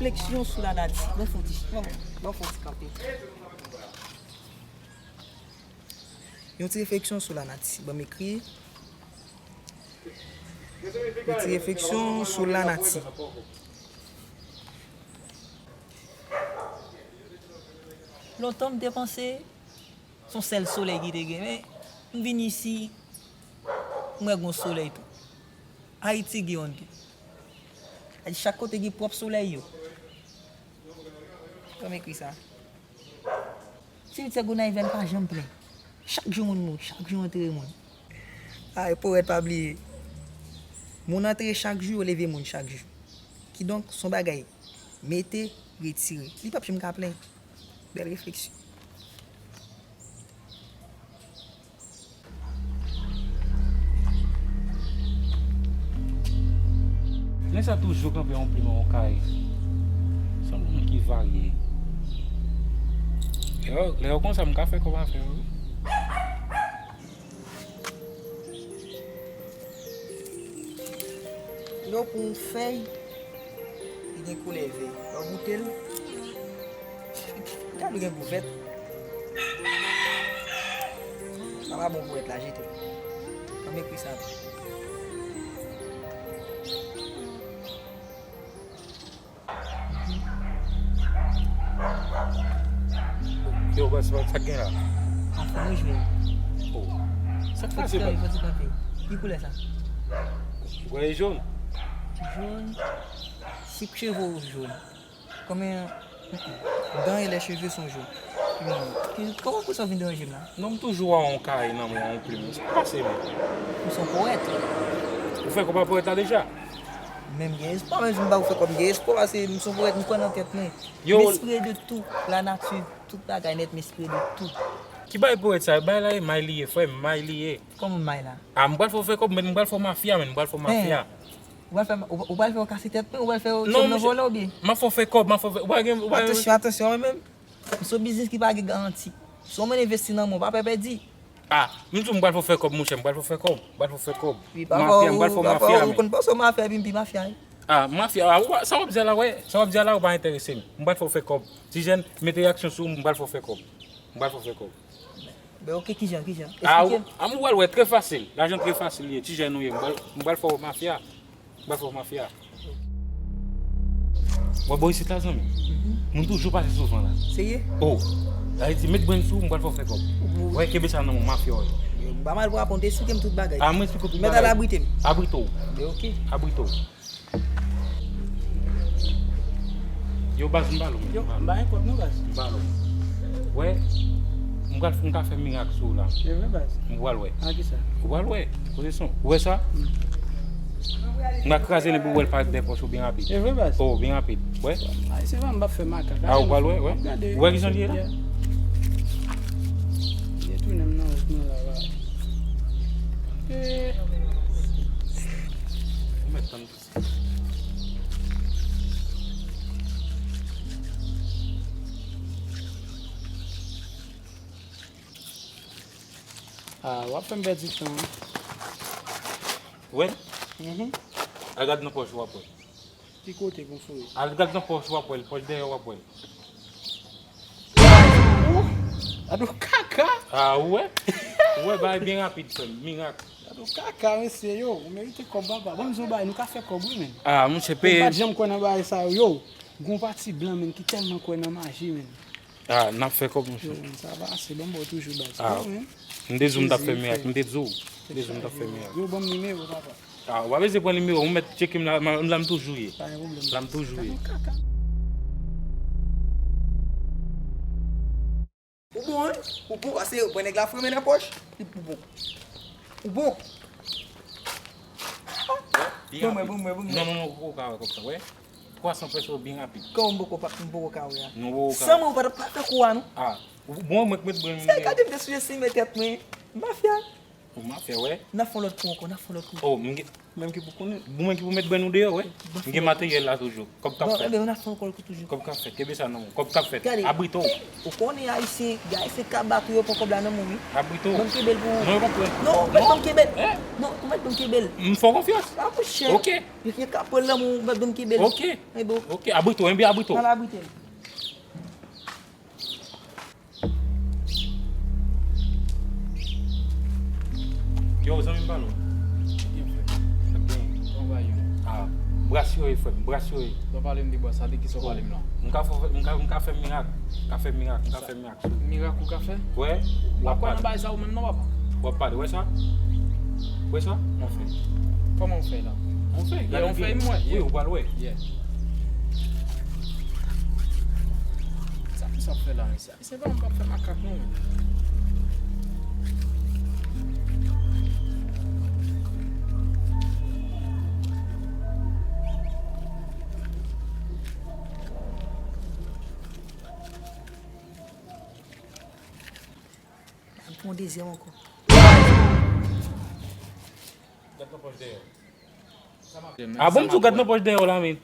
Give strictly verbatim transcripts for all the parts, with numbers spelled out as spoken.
refleksyon sou lanati. Mwen fè yon ti, mwen, mwen fè yon ti kanpe. Yon ti refleksyon sou lanati. Ban m ekri. Yon ti refleksyon sou lanati. Lontan m te panse se yon sèl solèy ki te gen, men m vin isi, m wè gen yon solèy tou. Ayiti gen youn tou. Sa di chak kote gen pwòp solèy yo. Ban m ekri sa. Simityè Gonayiv la, li pa janm plen. Chak jou moun mouri, chak jou yo antere moun. Ay, powèt pa bliye. Moun antere chak jou, yo leve moun chak jou. Kidonk, se yon bagay mete, retire. Li p ap janm ka plen. Bèl refleksyon. Nèg sa toujou kanpe yon plim yon kay. Se yon moun ki varye. Lè yo, lè yo konsa, m ka fè kòb avè yo wi. Yo pou yon fèy, li gen koulè vè. Lè w goute l, gad ou gen gou vèt. Sa pa bon pou wèt la, jete. Ban m ekri sa tou. Yo, baz, sa k gen la? Anfòm wi, jwenn. Oh. Sa k pase, baz? Fò ti kanpe. Ki koulè sa? Ou kwè e jòn? Jòn. Si cheve w jòn. Kòman, dan e lè cheve son jòn. Ki, kòman pou sa vin deranje m la? Non, m toujou wè yon kay nan men yon plim. Sa k pase menm? Ou se yon powèt. Ou fè kòb ak powèt la deja? Men m gen espwa, menm si m pa fè kòb, m gen espwa, paske m se yon powèt, m kwè nan tèt mwen. Yo. M enspire de tout, lanati, tout bagay nèt, m enspire de tout. Ki bagay powèt sa? Bagay la e may li ye, frè m, may li ye. Kòman may la? A, m pral fè w fè kòb, men m pral fè w mafya, men m pral fè w mafya. Ou pral fè, ou, ou pral fè w kase tèt mwen, ou pral fè w tchòm nan vòlè oubyen? M ap fè w fè kòb, m ap fè w fè, ou pa gen, ou pa gen. Atansyon, atansyon, mwen menm. M se yon biznis ki pa gen garanti. Si yon moun envesti nan mwen, w pa pè pèdi. A, m di w m pral fè w fè kòb, monchè, m pral fè w fè kòb, m pral fè w fè kòb. Wi, papa, mafya, m pral fè w mafya, men. Ou konn panse w mafya, epi m pi mafya, wi. A, mafya, a, ou, sa w ap di a la, wè, sa w ap di a la, ou pa enterese m. M pral fè w fè kòb. Ti jèn, mete aksyon sou ou, m pral fè w fè kòb. M pral fè w fè kòb. Ben, oke, kijan, kijan? A, esplike m. A, m pral wè, trè fasil. Lajan trè fasil li ye. Ti jèn ou ye. M pral, m pral fè w mafya. M pral fè w mafya. W ap bò isit la, zanmi? Mhm. Moun toujou pase souvan la. Serye? Oh. Sa vle di, met brenn sou, m pral fè w fè kòb. Ou wè, kenbe sa nan men w, mafya w ye. Yo, m pa mal pou aprann, esplike m tout bagay. A, mwen esplike w tout bagay. Mèt al abrite m. Abrite w. Ben, oke. Abrite w. Yo, baz, m ba l ou menm. Yo, m ba l. M ba yon kòb non, baz. M ba l ou. Wè, m pral, m ka fè mirak sou ou la. E vre, baz. M pral wè. A kisa? Ou pral wè. Kote son. Ou wè sa? Mm. M ka kraze l epi w wè l parèt dèyè pòch ou byen rapid. E vre, baz. Oh, byen rapid. Wè. Ay, se vre, m p ap fè makak. A, ou pral wè, wè. M ap gade. Ou wè kijan l ye la? Yeah. Li tounen m nan wout mwen la, baz. Eh. Ou mèt tann. Ah, w ap fè m pèdi tan. Wè l? Mhm. Al gad nan pòch ou w ap wè l. Ki kote pou m fouye? Al gad nan pòch ou w ap wè l, pòch dèyè w ap wè l. Ou! Gade w kaka! Ah, ou wè? Ou wè, bagay byen rapid, frè m. Mirak. Gade w kaka, mesye, yo. Ou merite kòb, papa. Ban m di w bagay, nou ka fè kòb, wi, men. Ah, monchè, peye. Mwen pa t janm kwè nan bagay sa yo, yo. Gon pati blan, men, ki tèlman kwè nan maji, men. Ah, n ap fè kòb, monchè. Yo, men, sa va ase, ban m ba w toujou, baz. Ah, m te di w m t ap fè mirak, m te di w. M te di w m t ap fè mirak. Yo, ban m nimewo, papa. Ah, ou pa bezwen pran nimewo, ou mèt tcheke m la, m la m toujou ye. Pa gen pwoblèm. La m toujou ye. Ou bon, wi? Ou bon, paske yo pran nèg la fouye men nan pòch. Ou bon. Ou bon. Bon, mwen, bon, mwen, bon, mwen. Non, non, non, ou ka wè kòb sa, wè. Twa san pèso byen rapid. Kòman m poko pa, m poko ka wè a? Non, ou poko ka wè. San mwen, ou pa t ap fè kou a, non? Ah, ou bon, mwen k met brenn. Se gade m te sou jestim tèt mwen. Mafya. Ou ma fè, wè. N ap fè yon lòt kou ankò, n ap fè yon lòt kou. Oh, m gen, menm ki pou konnen, ou menm ki pou met brenn ou deyò, wè. M gen materyèl la toujou. Kòb k ap fèt. Bon, enben, n ap fè yon lòt kou toujou. Kòb k ap fèt, kenbe sa nan men w. Kòb k ap fèt. Gade. Abrite w. Ou konnen Ayisyen, gen Ayisyen k ap bat ou, yo pran kòb la nan men w, wi. Abrite w. Ban m kenbe l pou ou. Non, yo p ap pran. Non, mèt ban m kenbe l. Non, ou mèt ban m kenbe l. M fè w konfyans. Pa pou chè. Ok. Yo, yo ka pran l nan men w, mèt ban m kenbe l. Ok. E bon. Ok, abrite w, enben abrite w. Al abrite l. Yo, zanmi m, pale w. Ki gen fè? Sa byen. Kòman bagay yo? Ah, bras yo ye, frè m, bras yo ye. Lè w pale m de bras, sa de ki sa w pale m la? M ka fè, m ka, m ka fè mirak. M ka fè mirak, m ka fè mirak sou. Mirak ou ka fè? Wè. W ap kwè nan bagay sa ou menm non, papa? W ap pale, wè sa? Wè sa? On fè. Kòman on fè la? On fè. Gade on fè, m wè. Wi, ou pral wè. Yeah. Sa ki sa ap fè la, mesye? Se pa m p ap fè makak non, men. Pran dezyèm ankò. Gad nan pòch dèyè. Ah bon, m di w gad nan pòch dèyè w la, men.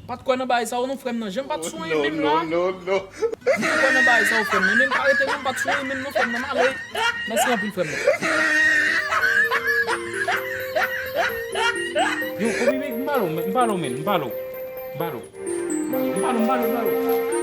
Pa t kwè nan bagay sa yo non, frè m nan. Jan m pa t sou anyen menm la. Non, non, non. M pa t kwè nan bagay sa yo, frè m nan. Menm pa rete non, m pa t sou anyen menm non, frè m nan. M ale. Mèsi anpil, frè m nan. Yo, Kobe, m pale w, men, m pale w, men, m pale w. M pale w. M pale w, m pale w, m pale w.